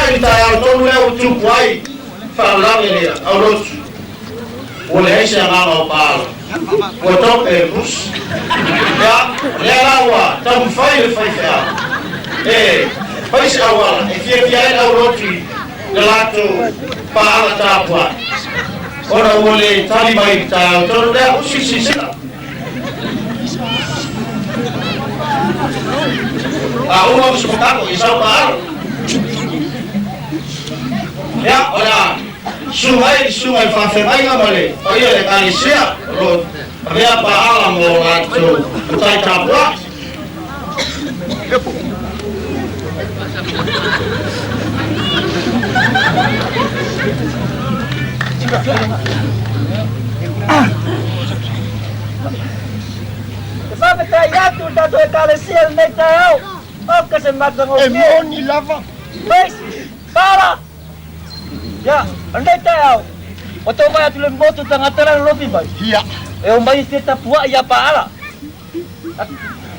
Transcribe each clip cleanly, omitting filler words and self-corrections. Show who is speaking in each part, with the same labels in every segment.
Speaker 1: i le taeao tonu lea ua tupu ai faalavelave le aulotu, ua leai se agaga o paala, ua tope e le pusi. Ia, o lea la ua taumafai le faifeau e fai se auala e fiafia ai le aulotu i le latou paaga tapuai, ona ua le tali mai i le taeao tonu lea. Usi silasila. A uma ona sumakago i sau paalo. Ia, o le a susu mai le susuga i le faafeagaiga ma le paia o le Ekalesia o lo o avea paala mo latou matai tapuai.
Speaker 2: Te faafetai atu i le tatou Ekalesia i lenei taeao. Oka se matagofie.
Speaker 3: E moni lava.
Speaker 2: Praise Pala! Ia, o lenei taeao, ua tau vaai atu le motu tagata la lolofi mai.
Speaker 3: Ia.
Speaker 2: E omai e fia tapuai ia Paala.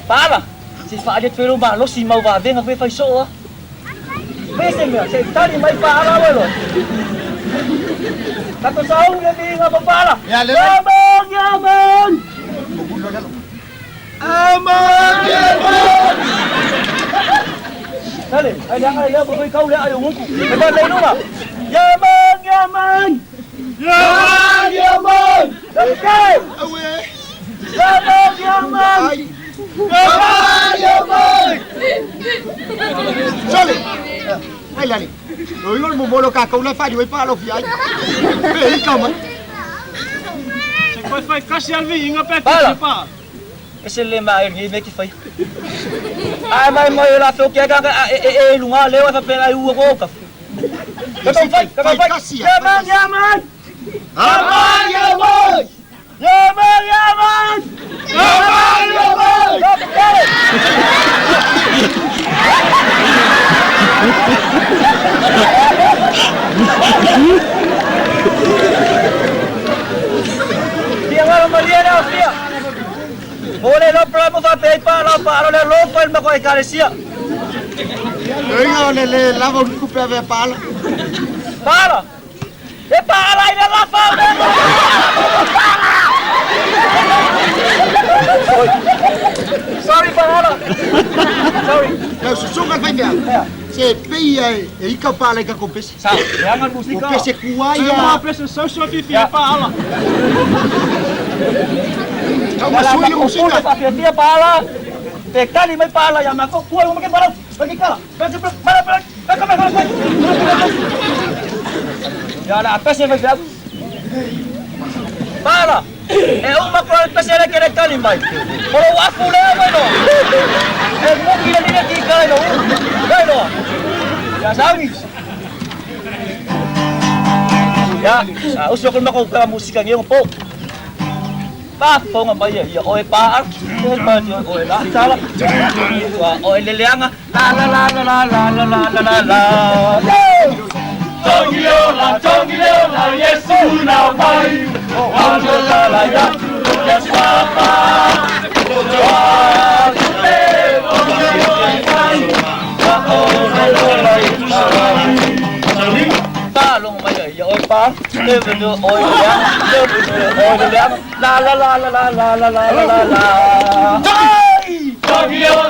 Speaker 2: Paala, se faaali atu ai lou malosi i mau vavega koe e fai soo a. Fai se mea, se i tali mai Paala oe loa. Tatou sauni le viiga mo Paala. Amen, amen!
Speaker 3: Amen, amen!
Speaker 2: Sale, ai leaga le leo ko kau le ai o nguku. E ba nei lunga. Amen, amen!
Speaker 3: Amen, amen!
Speaker 2: Okay!
Speaker 3: Aue!
Speaker 2: Amen, amen!
Speaker 3: Amen, amen! Sole! Mai lale. O ingo le momolo ka kau la fali wai pa alofi ai. Pe ika mai.
Speaker 4: Se koe fai kasi al viiga pe
Speaker 2: Pala.
Speaker 4: tisi pa.
Speaker 2: E se le ma e ngi me ki fai. Ai mai mai la feo ke ka e e e lunga leo e fa pe ai ua ko ka. Ka tau fai, ka tau fai.
Speaker 3: Kasi
Speaker 2: Ya man, ya man.
Speaker 3: Amen, amen!
Speaker 2: Ya man, ya man.
Speaker 3: Amen, amen!
Speaker 2: Okay. Fia ngalo malia lea fia. O le lo pra mo fa pe pa la pa lo le lo pa el mako ekalesia.
Speaker 3: Inga o le le lava o kupe ave pala.
Speaker 2: Pala. E pala i le lafa o le Sorry, Paala. Sorry.
Speaker 3: Lau susuga le faifeau. Se pei e ika pala i ka kompese.
Speaker 2: Sa, leaga le
Speaker 3: O
Speaker 2: musika.
Speaker 3: pese kuai
Speaker 4: Se mo
Speaker 3: a.
Speaker 4: pese soso fifi e paala.
Speaker 3: Tau masui le
Speaker 2: Pule
Speaker 3: musika.
Speaker 2: faafiafia Paala. Pe tali mai Paala ia makou kua uma ke palau. Pe kala. Pe pe pe pe pe pe pe pe. Ia la pese mai feau. Paala. E uma ko le pese le kere tali mai. O lo afu le mai no. E muki le line ki kai no. Kai no. Ia sauni. Ia, uso ko makou ka musika ngi po. Faafofoga mai ia oe Paala, e pa ti oe la sala. Ua oe le leaga la la la la la la la la la la.
Speaker 4: Tongi ola, tongi ola, Yesu na mai. Wa la la ya, Yesu papa. Wa le, mai. Wa o la la la.
Speaker 2: Faalogo mai ia oe Paala, le venu oe le leaga, le venu oe le leaga la la la la la la la la la la. Ai!
Speaker 4: Tongi ola.